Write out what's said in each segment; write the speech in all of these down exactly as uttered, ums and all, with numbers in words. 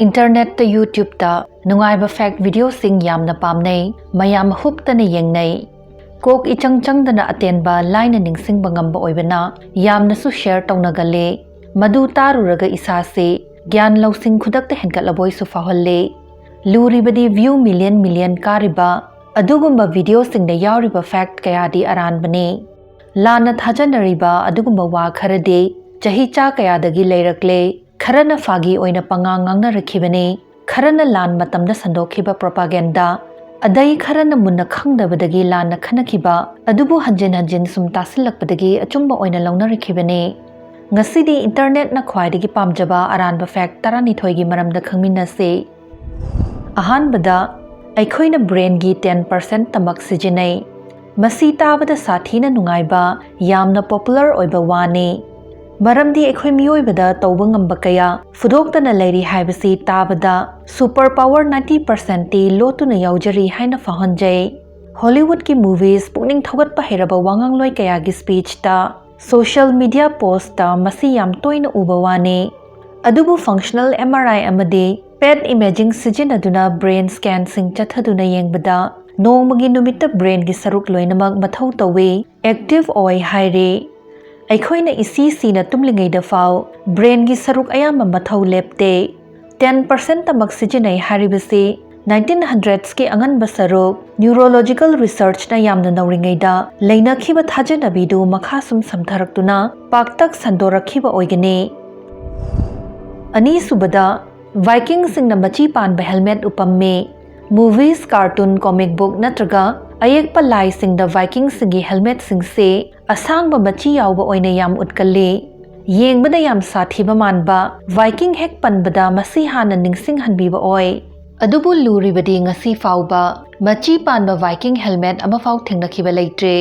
ꯏꯟꯇꯔꯅꯦꯠꯇ, YouTubeꯇ ꯅꯨꯡꯉꯥꯏꯕ fact videoꯁꯤꯡ ꯌꯥꯝꯅ ꯄꯥꯝꯅꯩ, ꯃꯌꯥꯝ ꯍꯨꯞꯇꯅ ꯌꯦꯡꯅꯩ꯫ ꯀꯣꯛ ꯏꯆꯪ ꯆꯪꯗꯅ ꯑꯇꯦꯟꯕ, ꯂꯥꯏꯅ ꯅꯤꯡꯁꯤꯡꯕ ꯉꯝꯕ ꯑꯣꯏꯕꯅ ꯌꯥꯝꯅꯁꯨ share ꯇꯧꯅꯒꯜꯂꯤ꯫ ꯃꯗꯨ ꯇꯥꯔꯨꯔꯒ ꯏꯁꯥꯁꯤ ꯒ꯭ꯌꯥꯟ ꯂꯧꯁꯤꯡ ꯈꯨꯗꯛꯇ ꯍꯦꯟꯒꯠꯂꯕꯣꯏꯁꯨ ꯐꯥꯎꯍꯜꯂꯤ꯫ ꯂꯨꯔꯤꯕꯗꯤ view million million ꯀꯥꯔꯤꯕ ꯑꯗꯨꯒꯨꯝꯕ videoꯁꯤꯡꯗ ꯌꯥꯎꯔꯤꯕ fact ꯀꯌꯥꯗꯤ ꯑꯔꯥꯟꯕꯅꯤ꯫ ꯂꯥꯟꯅ ꯊꯥꯖꯅꯔꯤꯕ ꯑꯗꯨꯒꯨꯝꯕ ꯋꯥ ꯈꯔꯗꯤ ꯆꯍꯤꯆꯥ ꯀꯌꯥꯗꯒꯤ ꯂꯩꯔꯛꯂꯦ꯫ ꯈꯔꯅ ꯐꯥꯒꯤ ꯑꯣꯏꯅ ꯄꯉꯥꯡ ꯉꯥꯡꯅꯔꯛꯈꯤꯕꯅꯤ꯫ ꯈꯔꯅ ꯂꯥꯟ ꯃꯇꯝꯗ ꯁꯟꯗꯣꯛꯈꯤꯕ propaganda, ꯑꯗꯩ ꯈꯔꯅ ꯃꯨꯟꯅ ꯈꯪꯗꯕꯗꯒꯤ ꯂꯥꯟꯅ ꯈꯟꯅꯈꯤꯕ ꯑꯗꯨꯕꯨ ꯍꯟꯖꯤꯟ ꯍꯟꯖꯤꯟ ꯁꯨꯝ ꯇꯥꯁꯤꯜꯂꯛꯄꯗꯒꯤ ꯑꯆꯨꯝꯕ ꯑꯣꯏꯅ ꯂꯧꯅꯔꯛꯈꯤꯕꯅꯤ꯫ ꯉꯁꯤꯗꯤ ꯏꯟꯇꯔꯅꯦꯠꯅ ꯈ꯭ꯋꯥꯏꯗꯒꯤ ꯄꯥꯝꯖꯕ ꯑꯔꯥꯟꯕ fact ꯇꯔꯥꯅꯤꯊꯣꯏꯒꯤ ꯃꯔꯝꯗ ꯈꯪꯃꯤꯟꯅꯁꯤ꯫ ꯑꯍꯥꯟꯕꯗ, ꯑꯩꯈꯣꯏꯅ brainꯒꯤ ten percentꯇꯃꯛ ꯁꯤꯖꯤꯟꯅꯩ꯫ ꯃꯁꯤ ꯇꯥꯕꯗ ꯁꯥꯊꯤꯅ ꯅꯨꯡꯉꯥꯏꯕ, ꯌꯥꯝꯅ popular ꯑꯣꯏꯕ ꯋꯥꯅꯤ꯫ ꯃꯔꯝꯗꯤ ꯑꯩꯈꯣꯏ ꯃꯤꯑꯣꯏꯕꯗ ꯇꯧꯕ ꯉꯝꯕ ꯀꯌꯥ ꯐꯨꯗꯣꯛꯇꯅ ꯂꯩꯔꯤ ꯍꯥꯏꯕꯁꯤ ꯇꯥꯕꯗ super power ninety percentꯇꯤ ꯂꯣꯠꯇꯨꯅ ꯌꯥꯎꯖꯔꯤ ꯍꯥꯏꯅ ꯐꯥꯎꯍꯟꯖꯩ꯫ Hollywoodꯀꯤ movies, ꯄꯨꯛꯅꯤꯡ ꯊꯧꯒꯠꯄ ꯍꯩꯔꯕ ꯋꯥꯉꯥꯡꯂꯣꯏ ꯀꯌꯥꯒꯤ speechꯇ, social media postꯇ ꯃꯁꯤ ꯌꯥꯝ ꯇꯣꯏꯅ ꯎꯕ ꯋꯥꯅꯤ꯫ ꯑꯗꯨꯕꯨ functional MRI ꯑꯃꯗꯤ PET imaging ꯁꯤꯖꯤꯟꯅꯗꯨꯅ brain scanꯁꯤꯡ ꯆꯠꯊꯗꯨꯅ ꯌꯦꯡꯕꯗ ꯅꯣꯡꯃꯒꯤ ꯅꯨꯃꯤꯠꯇ brainꯒꯤ ꯁꯔꯨꯛ ꯂꯣꯏꯅꯃꯛ ꯃꯊꯧ ꯇꯧꯏ, active ꯑꯣꯏ ꯍꯥꯏꯔꯤ꯫ ꯑꯩꯈꯣꯏꯅ ꯏꯁꯤ ꯁꯤꯅ ꯇꯨꯝꯂꯤꯉꯩꯗ ꯐꯥꯎ brainꯒꯤ ꯁꯔꯨꯛ ꯑꯌꯥꯝꯕ ꯃꯊꯧ ꯂꯦꯞꯇꯦ꯫ Ten percentꯇꯃꯛ ꯁꯤꯖꯤꯟꯅꯩ ꯍꯥꯏꯔꯤꯕꯁꯤ nineteen hundredsꯀꯤ ꯑꯉꯟꯕ ꯁꯔꯨꯛ neurological researchꯅ ꯌꯥꯝꯅ ꯅꯧꯔꯤꯉꯩꯗ ꯂꯩꯅꯈꯤꯕ ꯊꯥꯖꯅꯕꯤꯗꯨ ꯃꯈꯥ ꯁꯨꯝ ꯁꯝꯊꯔꯛꯇꯨꯅ ꯄꯥꯛꯇꯛ ꯁꯟꯗꯣꯔꯛꯈꯤꯕ ꯑꯣꯏꯒꯅꯤ꯫ ꯑꯅꯤꯁꯨꯕꯗ, Vikingꯁꯤꯡꯅ ꯃꯆꯤ ꯄꯥꯟꯕ helmet ꯎꯞꯄꯝꯃꯤ꯫ Movies, cartoon, comic book ꯅꯠꯇ꯭ꯔꯒ ꯑꯌꯦꯛꯄ ꯂꯥꯏꯁꯤꯡꯗ Vikingꯁꯤꯡꯒꯤ helmetꯁꯤꯡꯁꯤ ꯑꯁꯥꯡꯕ ꯃꯆꯤ ꯌꯥꯎꯕ ꯑꯣꯏꯅ ꯌꯥꯝ ꯎꯠꯀꯜꯂꯤ꯫ ꯌꯦꯡꯕꯗ ꯌꯥꯝ ꯁꯥꯊꯤꯕ ꯃꯥꯟꯕ, Viking ꯍꯦꯛ ꯄꯟꯕꯗ ꯃꯁꯤ ꯍꯥꯟꯅ ꯅꯤꯡꯁꯤꯡꯍꯟꯕꯤꯕ ꯑꯣꯏ꯫ ꯑꯗꯨꯕꯨ ꯂꯨꯔꯤꯕꯗꯤ ꯉꯁꯤ ꯐꯥꯎꯕ ꯃꯆꯤ ꯄꯥꯟꯕ Viking helmet ꯑꯃꯐꯥꯎ ꯊꯦꯡꯅꯈꯤꯕ ꯂꯩꯇ꯭ꯔꯤ꯫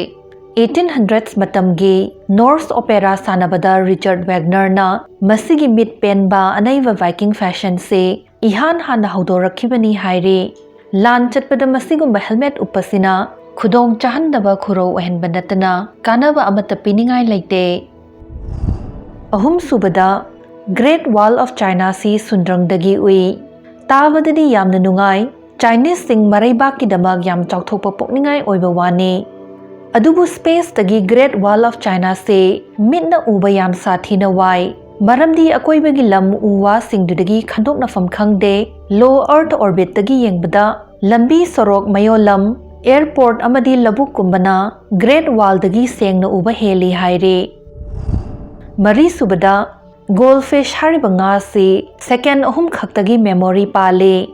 Eighteen hundreds ꯃꯇꯝꯒꯤ Norse opera ꯁꯥꯟꯅꯕꯗ Richard Wagnerꯅ ꯃꯁꯤꯒꯤ ꯃꯤꯠ ꯄꯦꯟꯕ ꯑꯅꯩꯕ Viking fashionꯁꯤ ꯏꯍꯥꯟ ꯍꯥꯟꯅ ꯍꯧꯗꯣꯔꯛꯈꯤꯕꯅꯤ ꯍꯥꯏꯔꯤ꯫ ꯂꯥꯟ ꯆꯠꯄꯗ ꯃꯁꯤꯒꯨꯝꯕ helmet ꯎꯞꯄꯁꯤꯅ ꯈꯨꯗꯣꯡ ꯆꯥꯍꯟꯗꯕ ꯈꯨꯔꯧ ꯑꯣꯏꯍꯟꯕ ꯅꯠꯇꯅ ꯀꯥꯟꯅꯕ ꯑꯃꯠꯇ ꯄꯤꯅꯤꯡꯉꯥꯏ ꯂꯩꯇꯦ꯫ ꯑꯍꯨꯝꯁꯨꯕꯗ, Great Wall of China ꯁꯤ ꯁꯨꯟꯗ꯭ꯔꯪꯗꯒꯤ ꯎꯏ꯫ ꯇꯥꯕꯗꯗꯤ ꯌꯥꯝꯅ ꯅꯨꯡꯉꯥꯏ꯫ Chineseꯁꯤꯡ ꯃꯔꯩꯕꯥꯛꯀꯤꯗꯃꯛ ꯌꯥꯝ ꯆꯥꯎꯊꯣꯛꯄ ꯄꯣꯛꯅꯤꯡꯉꯥꯏ ꯑꯣꯏꯕ ꯋꯥꯅꯤ꯫ ꯑꯗꯨꯕꯨ spaceꯇꯒꯤ Great Wall of Chinaꯁꯦ ꯃꯤꯠꯅ ꯎꯕ ꯌꯥꯝ ꯁꯥꯊꯤꯅ ꯋꯥꯏ꯫ ꯃꯔꯝꯗꯤ ꯑꯀꯣꯏꯕꯒꯤ ꯂꯝ ꯎ ꯋꯥꯁꯤꯡꯗꯨꯗꯒꯤ ꯈꯟꯗꯣꯛꯅꯐꯝ ꯈꯪꯗꯦ꯫ Low Earth Orbitꯇꯒꯤ ꯌꯦꯡꯕꯗ ꯂꯝꯕꯤ ꯁꯣꯔꯣꯛ, ꯃꯌꯣꯜꯂꯝ, airport ꯑꯃꯗꯤ ꯂꯧꯕꯨꯛꯀꯨꯝꯕꯅ Great Wallꯗꯒꯤ ꯁꯦꯡꯅ ꯎꯕ ꯍꯦꯜꯂꯤ ꯍꯥꯏꯔꯤ꯫ ꯃꯔꯤꯁꯨꯕꯗ, goldfish ꯍꯥꯏꯔꯤꯕ ꯉꯥꯁꯤ second ꯑꯍꯨꯝ ꯈꯛꯇꯒꯤ memory ꯄꯥꯜꯂꯤ꯫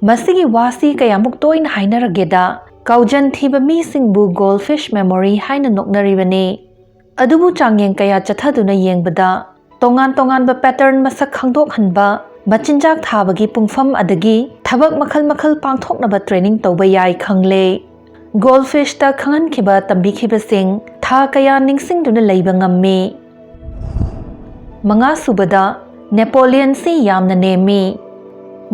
ꯃꯁꯤꯒꯤ ꯋꯥꯁꯤ ꯀꯌꯥꯃꯨꯛ ꯇꯣꯏꯅ ꯍꯥꯏꯅꯔꯒꯦꯗ, ꯀꯥꯎꯖꯟ ꯊꯤꯕ ꯃꯤꯁꯤꯡꯕꯨ goldfish memory ꯍꯥꯏꯅ ꯅꯣꯛꯅꯔꯤꯕꯅꯤ꯫ ꯑꯗꯨꯕꯨ ꯆꯥꯡꯌꯦꯡ ꯀꯌꯥ ꯆꯠꯊꯗꯨꯅ ꯌꯦꯡꯕꯗ, ꯇꯣꯉꯥꯟ ꯇꯣꯉꯥꯟꯕ pattern ꯃꯁꯛ ꯈꯪꯗꯣꯛꯍꯟꯕ, ꯃꯆꯤꯟꯖꯥꯛ ꯊꯥꯕꯒꯤ ꯄꯨꯡꯐꯝ ꯑꯗꯒꯤ ꯊꯕꯛ ꯃꯈꯜ ꯃꯈꯜ ꯄꯥꯡꯊꯣꯛꯅꯕ training ꯇꯧꯕ ꯌꯥꯏ ꯈꯪꯂꯦ꯫ Goldfishꯇ ꯈꯪꯍꯟꯈꯤꯕ ꯇꯝꯕꯤꯈꯤꯕꯁꯤꯡ ꯊꯥ ꯀꯌꯥ ꯅꯤꯡꯁꯤꯡꯗꯨꯅ ꯂꯩꯕ ꯉꯝꯃꯤ꯫ ꯃꯉꯥꯁꯨꯕꯗ, Napoleonꯁꯤ ꯌꯥꯝꯅ ꯅꯦꯝꯃꯤ꯫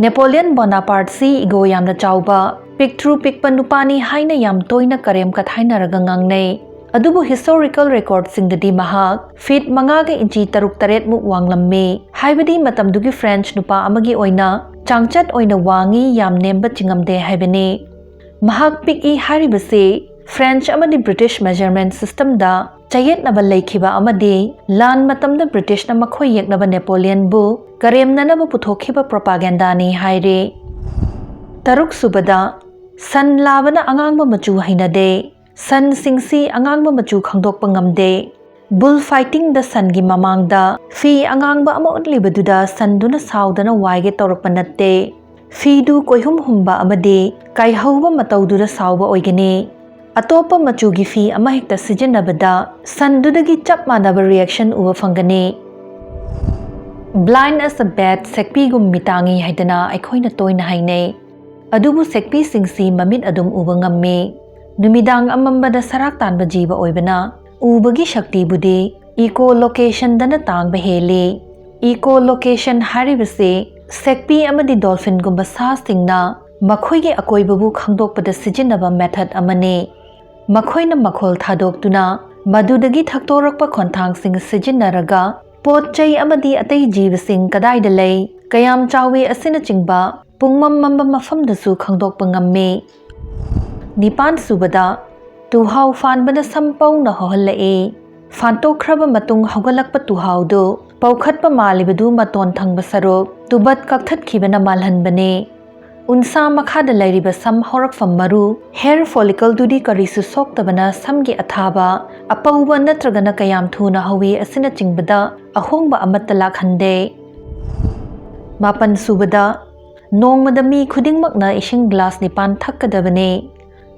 Napoleon Bonaparteꯁꯤ ego ꯌꯥꯝꯅ ꯆꯥꯎꯕ, ꯄꯤꯛꯇ꯭ꯔꯨ ꯄꯤꯛꯄ ꯅꯨꯄꯥꯅꯤ ꯍꯥꯏꯅ ꯌꯥꯝ ꯇꯣꯏꯅ ꯀꯔꯦꯝ ꯀꯊꯥꯏꯅꯔꯒ ꯉꯥꯡꯅꯩ꯫ ꯑꯗꯨꯕꯨ historical recordꯁꯤꯡꯗꯗꯤ ꯃꯍꯥꯛ feet ꯃꯉꯥꯒ inch ꯇꯔꯨꯛ ꯇꯔꯦꯠ ꯃꯨꯛ ꯋꯥꯡꯂꯝꯃꯤ꯫ ꯍꯥꯏꯕꯗꯤ ꯃꯇꯝꯗꯨꯒꯤ French ꯅꯨꯄꯥ ꯑꯃꯒꯤ ꯑꯣꯏꯅ ꯆꯥꯡꯆꯠ ꯑꯣꯏꯅ ꯋꯥꯡꯉꯤ, ꯌꯥꯝ ꯅꯦꯝꯕ ꯆꯤꯡꯉꯝꯗꯦ ꯍꯥꯏꯕꯅꯤ꯫ ꯃꯍꯥꯛ ꯄꯤꯛꯏ ꯍꯥꯏꯔꯤꯕꯁꯤ French ꯑꯃꯗꯤ British measurement systemꯗ ꯆꯌꯦꯠꯅꯕ ꯂꯩꯈꯤꯕ ꯑꯃꯗꯤ ꯂꯥꯟ ꯃꯇꯝꯗ Britishꯅ ꯃꯈꯣꯏ ꯌꯦꯛꯅꯕ Napoleonꯕꯨ ꯀꯔꯦꯝꯅꯅꯕ ꯄꯨꯊꯣꯛꯈꯤꯕ propagandaꯅꯤ ꯍꯥꯏꯔꯤ꯫ ꯇꯔꯨꯛꯁꯨꯕꯗ, ꯁꯟ ꯂꯥꯕꯅ ꯑꯉꯥꯡꯕ ꯃꯆꯨ ꯍꯩꯅꯗꯦ꯫ ꯁꯟꯁꯤꯡꯁꯤ ꯑꯉꯥꯡꯕ ꯃꯆꯨ ꯈꯪꯗꯣꯛꯄ ꯉꯝꯗꯦ꯫ Bull fightingꯗ ꯁꯟꯒꯤ ꯃꯃꯥꯡꯗ ꯐꯤ ꯑꯉꯥꯡꯕ ꯑꯃ ꯎꯠꯂꯤꯕꯗꯨꯗ ꯁꯟꯗꯨꯅ ꯁꯥꯎꯗꯅ ꯋꯥꯏꯒꯦ ꯇꯧꯔꯛꯄ ꯅꯠꯇꯦ꯫ ꯐꯤꯗꯨ ꯀꯣꯏꯍꯨꯝ ꯍꯨꯝꯕ ꯑꯃꯗꯤ ꯀꯥꯏꯍꯧꯕ ꯃꯇꯧꯗꯨꯗ ꯁꯥꯎꯕ ꯑꯣꯏꯒꯅꯤ꯫ ꯑꯇꯣꯞꯄ ꯃꯆꯨꯒꯤ ꯐꯤ ꯑꯃꯍꯦꯛꯇ ꯁꯤꯖꯤꯟꯅꯕꯗ ꯁꯟꯗꯨꯗꯒꯤ ꯆꯞ ꯃꯥꯟꯅꯕ reaction ꯎꯕ ꯐꯪꯒꯅꯤ꯫ Blind as a bat, ꯁꯦꯛꯄꯤꯒꯨꯝ ꯃꯤꯇꯥꯡꯉꯤ ꯍꯥꯏꯗꯅ ꯑꯩꯈꯣꯏꯅ ꯇꯣꯏꯅ ꯍꯥꯏꯅꯩ꯫ ꯑꯗꯨꯕꯨ ꯁꯦꯛꯄꯤꯁꯤꯡꯁꯤ ꯃꯃꯤꯠ ꯑꯗꯨꯝ ꯎꯕ ꯉꯝꯃꯤ꯫ ꯅꯨꯃꯤꯗꯥꯡ ꯑꯃꯝꯕꯗ ꯁꯔꯥꯛ ꯇꯥꯟꯕ ꯖꯤꯕ ꯑꯣꯏꯕꯅ ꯎꯕꯒꯤ ꯁꯛꯇꯤꯕꯨꯗꯤ echolocationꯗꯅ ꯇꯥꯡꯕ ꯍꯦꯜꯂꯤ꯫ Echolocation ꯍꯥꯏꯔꯤꯕꯁꯤ ꯁꯦꯛꯄꯤ ꯑꯃꯗꯤ dolphinꯒꯨꯝꯕ ꯁꯥꯁꯤꯡꯅ ꯃꯈꯣꯏꯒꯤ ꯑꯀꯣꯏꯕꯕꯨ ꯈꯪꯗꯣꯛꯄꯗ ꯁꯤꯖꯤꯟꯅꯕ method ꯑꯃꯅꯤ꯫ ꯃꯈꯣꯏꯅ ꯃꯈꯣꯜ ꯊꯥꯗꯣꯛꯇꯨꯅ ꯃꯗꯨꯗꯒꯤ ꯊꯛꯇꯣꯔꯛꯄ ꯈꯣꯟꯊꯥꯡꯁꯤꯡ ꯁꯤꯖꯤꯟꯅꯔꯒ ꯄꯣꯠ ꯆꯩ ꯑꯃꯗꯤ ꯑꯇꯩ ꯖꯤꯕꯁꯤꯡ ꯀꯗꯥꯏꯗ ꯂꯩ, ꯀꯌꯥꯝ ꯆꯥꯎꯏ ꯑꯁꯤꯅꯆꯤꯡꯕ ꯄꯨꯡꯃꯝ ꯃꯝꯕ ꯃꯐꯝꯗꯁꯨ ꯈꯪꯗꯣꯛꯄ ꯉꯝꯃꯤ꯫ ꯅꯤꯄꯥꯟ ꯁꯨꯕꯗ, ꯇꯨꯍꯥꯎ ꯐꯥꯟꯕꯅ ꯁꯝ ꯄꯧꯅ ꯍꯧꯍꯜꯂꯛꯏ꯫ ꯐꯥꯟꯇꯣꯛꯈ꯭ꯔꯕ ꯃꯇꯨꯡ ꯍꯧꯒꯠꯂꯛꯄ ꯇꯨꯍꯥꯎꯗꯨ ꯄꯧꯈꯠꯄ ꯃꯥꯜꯂꯤꯕꯗꯨ ꯃꯇꯣꯟ ꯊꯪꯕ ꯁꯔꯨꯛ ꯇꯨꯕꯠ ꯀꯛꯊꯠꯈꯤꯕꯅ ꯃꯥꯜꯍꯟꯕꯅꯤ꯫ ꯎꯟꯁꯥ ꯃꯈꯥꯗ ꯂꯩꯔꯤꯕ ꯁꯝ ꯍꯧꯔꯛꯐꯝ ꯃꯔꯨ, hair follicleꯗꯨꯗꯤ ꯀꯔꯤꯁꯨ ꯁꯣꯛꯇꯕꯅ ꯁꯝꯒꯤ ꯑꯊꯥꯕ, ꯑꯄꯧꯕ ꯅꯠꯇ꯭ꯔꯒꯅ ꯀꯌꯥꯝ ꯊꯨꯅ ꯍꯧꯏ ꯑꯁꯤꯅꯆꯤꯡꯕꯗ ꯑꯍꯣꯡꯕ ꯑꯃꯠꯇ ꯂꯥꯛꯍꯟꯗꯦ꯫ ꯃꯥꯄꯟ ꯁꯨꯕꯗ, ꯅꯣꯡꯃꯗ ꯃꯤ ꯈꯨꯗꯤꯡꯃꯛꯅ ꯏꯁꯤꯡ ꯒ꯭ꯂꯥꯁ ꯅꯤꯄꯥꯟ ꯊꯛꯀꯗꯕꯅꯤ꯫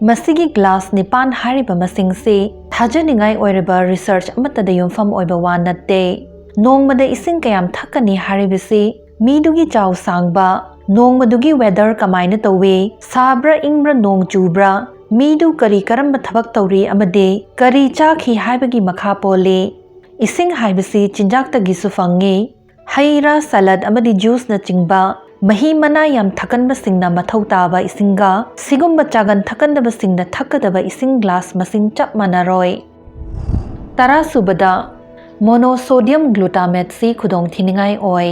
ꯃꯁꯤꯒꯤ ꯒ꯭ꯂꯥꯁ ꯅꯤꯄꯥꯟ ꯍꯥꯏꯔꯤꯕ ꯃꯁꯤꯡꯁꯤ ꯊꯥꯖꯅꯤꯡꯉꯥꯏ ꯑꯣꯏꯔꯕ research ꯑꯃꯠꯇꯗ ꯌꯨꯝꯐꯝ ꯑꯣꯏꯕ ꯋꯥ ꯅꯠꯇꯦ꯫ ꯅꯣꯡꯃꯗ ꯏꯁꯤꯡ ꯀꯌꯥꯝ ꯊꯛꯀꯅꯤ ꯍꯥꯏꯔꯤꯕꯁꯤ ꯃꯤꯗꯨꯒꯤ ꯆꯥꯎ ꯁꯥꯡꯕ, ꯅꯣꯡꯃꯗꯨꯒꯤ weather ꯀꯃꯥꯏꯅ ꯇꯧꯏ, ꯁꯥꯕ꯭ꯔꯥ ꯏꯪꯕ꯭ꯔꯥ ꯅꯣꯡ ꯆꯨꯕ꯭ꯔꯥ, ꯃꯤꯗꯨ ꯀꯔꯤ ꯀꯔꯝꯕ ꯊꯕꯛ ꯇꯧꯔꯤ ꯑꯃꯗꯤ ꯀꯔꯤ ꯆꯥꯈꯤ ꯍꯥꯏꯕꯒꯤ ꯃꯈꯥ ꯄꯣꯜꯂꯤ꯫ ꯏꯁꯤꯡ ꯍꯥꯏꯕꯁꯤ ꯆꯤꯟꯖꯥꯛꯇꯒꯤꯁꯨ ꯐꯪꯉꯤ꯫ ꯍꯩ ꯔꯥ, salad ꯑꯃꯗꯤ juiceꯅꯆꯤꯡꯕ ꯃꯍꯤ ꯃꯅꯥꯏ ꯌꯥꯝ ꯊꯛꯀꯟꯕꯁꯤꯡꯅ ꯃꯊꯧ ꯇꯥꯕ ꯏꯁꯤꯡꯒ ꯁꯤꯒꯨꯝꯕ ꯆꯥꯒꯟ ꯊꯛꯀꯟꯗꯕꯁꯤꯡꯅ ꯊꯛꯀꯗꯕ ꯏꯁꯤꯡ ꯒ꯭ꯂꯥꯁ ꯃꯁꯤꯡ ꯆꯞ ꯃꯥꯟꯅꯔꯣꯏ꯫ ꯇꯔꯥ ꯁꯨꯕꯗ, monosodium glutamateꯁꯤ ꯈꯨꯗꯣꯡꯊꯤꯅꯤꯡꯉꯥꯏ ꯑꯣꯏ꯫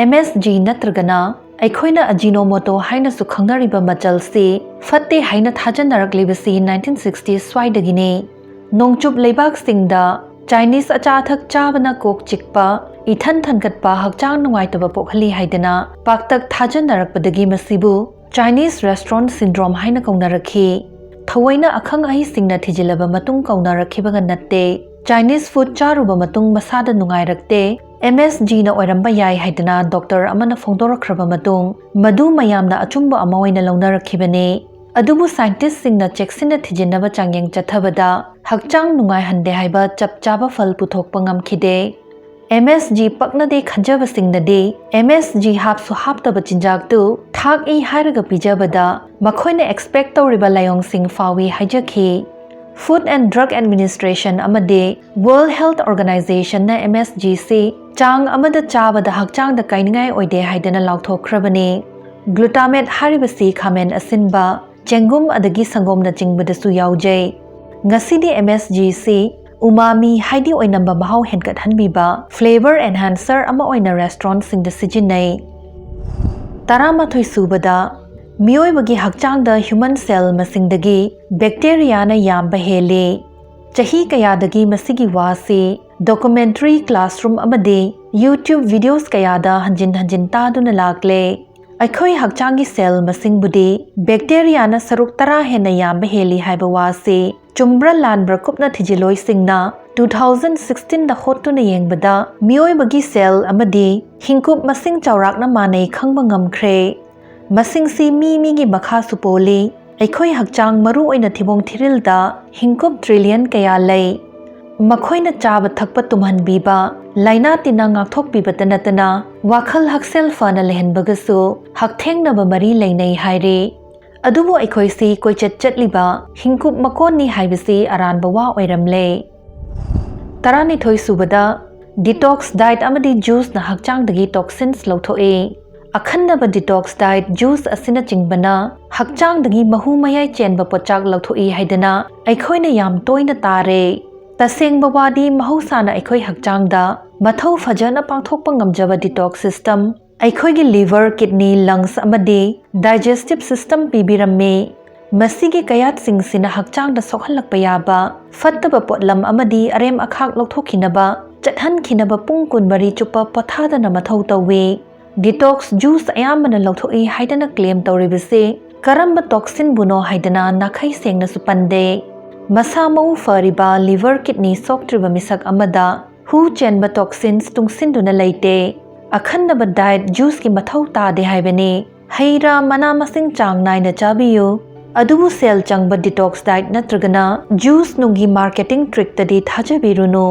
MSG ꯅꯠꯇ꯭ꯔꯒꯅ ꯑꯩꯈꯣꯏꯅ Ajinomoto ꯍꯥꯏꯅꯁꯨ ꯈꯪꯅꯔꯤꯕ ꯃꯆꯜꯁꯤ ꯐꯠꯇꯦ ꯍꯥꯏꯅ ꯊꯥꯖꯅꯔꯛꯂꯤꯕꯁꯤ nineteen sixty ꯁ꯭ꯋꯥꯏꯗꯒꯤꯅꯤ꯫ ꯅꯣꯡꯆꯨꯞ ꯂꯩꯕꯥꯛꯁꯤꯡꯗ Chinese ꯑꯆꯥ ꯑꯊꯛ ꯆꯥꯕꯅ ꯀꯣꯛ ꯆꯤꯛꯄ, ꯏꯊꯟ ꯊꯟꯒꯠꯄ, ꯍꯛꯆꯥꯡ ꯅꯨꯡꯉꯥꯏꯇꯕ ꯄꯣꯛꯍꯜꯂꯤ ꯍꯥꯏꯗꯅ ꯄꯥꯛꯇꯛ ꯊꯥꯖꯅꯔꯛꯄꯗꯒꯤ ꯃꯁꯤꯕꯨ Chinese restaurant syndrome ꯍꯥꯏꯅ ꯀꯧꯅꯔꯛꯈꯤ꯫ ꯊꯑꯣꯏꯅ ꯑꯈꯪ ꯑꯍꯩꯁꯤꯡꯅ ꯊꯤꯖꯤꯜꯂꯕ ꯃꯇꯨꯡ ꯀꯧꯅꯔꯛꯈꯤꯕꯒ ꯅꯠꯇꯦ꯫ Chinese food ꯆꯥꯔꯨꯕ ꯃꯇꯨꯡ ꯃꯁꯥꯗ ꯅꯨꯡꯉꯥꯏꯔꯛꯇꯦ, MSGꯅ ꯑꯣꯏꯔꯝꯕ ꯌꯥꯏ ꯍꯥꯏꯗꯅ doctor ꯑꯃꯅ ꯐꯣꯡꯗꯣꯔꯛꯈ꯭ꯔꯕ ꯃꯇꯨꯡ ꯃꯗꯨ ꯃꯌꯥꯝꯅ ꯑꯆꯨꯝꯕ ꯑꯃ ꯑꯣꯏꯅ ꯂꯧꯅꯔꯛꯈꯤꯕꯅꯤ꯫ ꯑꯗꯨꯕꯨ scientistꯁꯤꯡꯅ ꯆꯦꯛꯁꯤꯟꯅ ꯊꯤꯖꯤꯟꯅꯕ ꯆꯥꯡꯌꯦꯡ ꯆꯠꯊꯕꯗ ꯍꯛꯆꯥꯡ ꯅꯨꯡꯉꯥꯏꯍꯟꯗꯦ ꯍꯥꯏꯕ ꯆꯞ ꯆꯥꯕ ꯐꯜ ꯄꯨꯊꯣꯛꯄ ꯉꯝꯈꯤꯗꯦ꯫ MSG ꯄꯛꯅꯗꯦ ꯈꯟꯖꯕꯁꯤꯡꯅꯗꯤ MSG ꯍꯥꯞꯁꯨ ꯍꯥꯞꯇꯕ ꯆꯤꯟꯖꯥꯛꯇꯨ ꯊꯥꯛꯏ ꯍꯥꯏꯔꯒ ꯄꯤꯖꯕꯗ ꯃꯈꯣꯏꯅ expect ꯇꯧꯔꯤꯕ ꯂꯥꯏꯑꯣꯡꯁꯤꯡ ꯐꯥꯎꯏ ꯍꯥꯏꯖꯈꯤ꯫ Food and Drug Administration ꯑꯃꯗꯤ World Health Organizationꯅ MSGꯁꯤ ꯆꯥꯡ ꯑꯃꯗ ꯆꯥꯕꯗ ꯍꯛꯆꯥꯡꯗ ꯀꯥꯏꯅꯤꯡꯉꯥꯏ ꯑꯣꯏꯗꯦ ꯍꯥꯏꯗꯅ ꯂꯥꯎꯊꯣꯛꯈ꯭ꯔꯕꯅꯤ꯫ Glutamate ꯍꯥꯏꯔꯤꯕꯁꯤ ꯈꯥꯃꯦꯟ ꯑꯁꯤꯟꯕ, ꯆꯦꯡꯒꯨꯝ ꯑꯗꯒꯤ ꯁꯪꯒꯣꯝꯅꯆꯤꯡꯕꯗꯁꯨ ꯌꯥꯎꯖꯩ꯫ ꯉꯁꯤꯗꯤ MSGꯁꯤ ꯎꯃꯥꯃꯤ ꯍꯥꯏꯗꯤ ꯑꯣꯏꯅꯝꯕ ꯃꯍꯥꯎ ꯍꯦꯟꯒꯠꯍꯟꯕꯤꯕ flavor enhancer ꯑꯃ ꯑꯣꯏꯅ ꯔꯦꯁꯇꯨꯔꯦꯟꯠꯁꯤꯡꯗ ꯁꯤꯖꯤꯟꯅꯩ꯫ ꯇꯔꯥꯃꯥꯊꯣꯏ ꯁꯨꯕꯗ, ꯃꯤꯑꯣꯏꯕꯒꯤ ꯍꯛꯆꯥꯡꯗ human cell ꯃꯁꯤꯡꯗꯒꯤ bacteriaꯅ ꯌꯥꯝꯕ ꯍꯦꯜꯂꯤ꯫ ꯆꯍꯤ ꯀꯌꯥꯗꯒꯤ ꯃꯁꯤꯒꯤ ꯋꯥꯁꯤ documentary, classroom ꯑꯃꯗꯤ YouTube videos ꯀꯌꯥꯗ ꯍꯟꯖꯤꯟ ꯍꯟꯖꯤꯟ ꯇꯥꯗꯨꯅ ꯂꯥꯛꯂꯦ꯫ ꯑꯩꯈꯣꯏ ꯍꯛꯆꯥꯡꯒꯤ cell ꯃꯁꯤꯡꯕꯨꯗꯤ bacteriaꯅ ꯁꯔꯨꯛ ꯇꯔꯥ ꯍꯦꯟꯅ ꯌꯥꯝꯕ ꯍꯦꯜꯂꯤ ꯍꯥꯏꯕ ꯋꯥꯁꯤ ꯆꯨꯝꯕ꯭ꯔꯥ ꯂꯥꯟꯕ꯭ꯔꯥ ꯀꯨꯞꯅ ꯊꯤꯖꯤꯜꯂꯣꯏꯁꯤꯡꯅ two thousand sixteenꯗ ꯍꯣꯠꯇꯨꯅ ꯌꯦꯡꯕꯗ ꯃꯤꯑꯣꯏꯕꯒꯤ cell ꯑꯃꯗꯤ ꯍꯤꯡꯀꯨꯞ ꯃꯁꯤꯡ ꯆꯥꯎꯔꯥꯛꯅ ꯃꯥꯟꯅꯩ ꯈꯪꯕ ꯉꯝꯈ꯭ꯔꯦ꯫ ꯃꯁꯤꯡꯁꯤ ꯃꯤ ꯃꯤꯒꯤ ꯃꯈꯥꯁꯨ ꯄꯣꯜꯂꯤ꯫ ꯑꯩꯈꯣꯏ ꯍꯛꯆꯥꯡ, ꯃꯔꯨ ꯑꯣꯏꯅ ꯊꯤꯕꯣꯡ ꯊꯤꯔꯤꯜꯗ ꯍꯤꯡꯀꯨꯞ trillion ꯀꯌꯥ ꯂꯩ꯫ ꯃꯈꯣꯏꯅ ꯆꯥꯕ ꯊꯛꯄ ꯇꯨꯝꯍꯟꯕꯤꯕ, ꯂꯥꯏꯅꯥ ꯇꯤꯟꯅꯥ ꯉꯥꯛꯊꯣꯛꯄꯤꯕꯇ ꯅꯠꯇꯅ ꯋꯥꯈꯜ ꯍꯛꯁꯦꯜ ꯐꯅ ꯂꯩꯍꯟꯕꯒꯁꯨ ꯍꯛꯊꯦꯡꯅꯕ ꯃꯔꯤ ꯂꯩꯅꯩ ꯍꯥꯏꯔꯤ꯫ ꯑꯗꯨꯕꯨ ꯑꯩꯈꯣꯏꯁꯤ ꯀꯣꯏꯆꯠ ꯆꯠꯂꯤꯕ ꯍꯤꯡꯀꯨꯞ ꯃꯀꯣꯟꯅꯤ ꯍꯥꯏꯕꯁꯤ ꯑꯔꯥꯟꯕ ꯋꯥ ꯑꯣꯏꯔꯝꯂꯦ꯫ ꯇꯔꯥꯅꯤꯊꯣꯏ ꯁꯨꯕꯗ, detox diet ꯑꯃꯗꯤ juiceꯅ ꯍꯛꯆꯥꯡꯗꯒꯤ toxins ꯂꯧꯊꯣꯛꯏ꯫ ꯑꯈꯟꯅꯕ detox diet, juice ꯑꯁꯤꯅꯆꯤꯡꯕꯅ ꯍꯛꯆꯥꯡꯗꯒꯤ ꯃꯍꯨ ꯃꯌꯥꯏ ꯆꯦꯟꯕ ꯄꯣꯠꯆꯥꯛ ꯂꯧꯊꯣꯛꯏ ꯍꯥꯏꯗꯅ ꯑꯩꯈꯣꯏꯅ ꯌꯥꯝ ꯇꯣꯏꯅ ꯇꯥꯔꯦ꯫ ꯇꯁꯦꯡꯕ ꯋꯥꯗꯤ, ꯃꯍꯧꯁꯥꯅ ꯑꯩꯈꯣꯏ ꯍꯛꯆꯥꯡꯗ ꯃꯊꯧ ꯐꯖꯅ ꯄꯥꯡꯊꯣꯛꯄ ꯉꯝꯖꯕ detox system ꯑꯩꯈꯣꯏꯒꯤ liver, kidney, lungs ꯑꯃꯗꯤ digestive system ꯄꯤꯕꯤꯔꯝꯃꯤ꯫ ꯃꯁꯤꯒꯤ ꯀꯌꯥꯠꯁꯤꯡꯁꯤꯅ ꯍꯛꯆꯥꯡꯗ ꯁꯣꯛꯍꯜꯂꯛꯄ ꯌꯥꯕ ꯐꯠꯇꯕ ꯄꯣꯠꯂꯝ ꯑꯃꯗꯤ ꯑꯔꯦꯝ ꯑꯈꯥꯛ ꯂꯧꯊꯣꯛꯈꯤꯅꯕ, ꯆꯠꯍꯟꯈꯤꯅꯕ ꯄꯨꯡ ꯀꯨꯟꯃꯔꯤ ꯆꯨꯞꯄ ꯄꯣꯊꯥꯗꯅ ꯃꯊꯧ ꯇꯧꯏ꯫ Detox juice ꯑꯌꯥꯝꯕꯅ ꯂꯧꯊꯣꯛꯏ ꯍꯥꯏꯗꯅ claim ꯇꯧꯔꯤꯕꯁꯤ ꯀꯔꯝꯕ toxinꯕꯨꯅꯣ ꯍꯥꯏꯗꯅ ꯅꯥꯈꯩ ꯁꯦꯡꯅꯁꯨ ꯄꯟꯗꯦ꯫ ꯃꯁꯥ ꯃꯎ ꯐꯔꯤꯕ liver, kidney ꯁꯣꯛꯇ꯭ꯔꯤꯕ ꯃꯤꯁꯛ ꯑꯃꯗ ꯍꯨ ꯆꯦꯟꯕ toxins ꯇꯨꯡꯁꯤꯟꯗꯨꯅ ꯂꯩꯇꯦ꯫ ꯑꯈꯟꯅꯕ diet juiceꯀꯤ ꯃꯊꯧ ꯇꯥꯗꯦ ꯍꯥꯏꯕꯅꯤ꯫ ꯍꯩ ꯔꯥ, ꯃꯅꯥ ꯃꯁꯤꯡ ꯆꯥꯡ ꯅꯥꯏꯅ ꯆꯥꯕꯤꯌꯨ꯫ ꯑꯗꯨꯕꯨ cell ꯆꯪꯕ detox diet ꯅꯠꯇ꯭ꯔꯒꯅ juice ꯅꯨꯡꯒꯤ marketing trickꯇꯗꯤ ꯊꯥꯖꯕꯤꯔꯨꯅꯨ꯫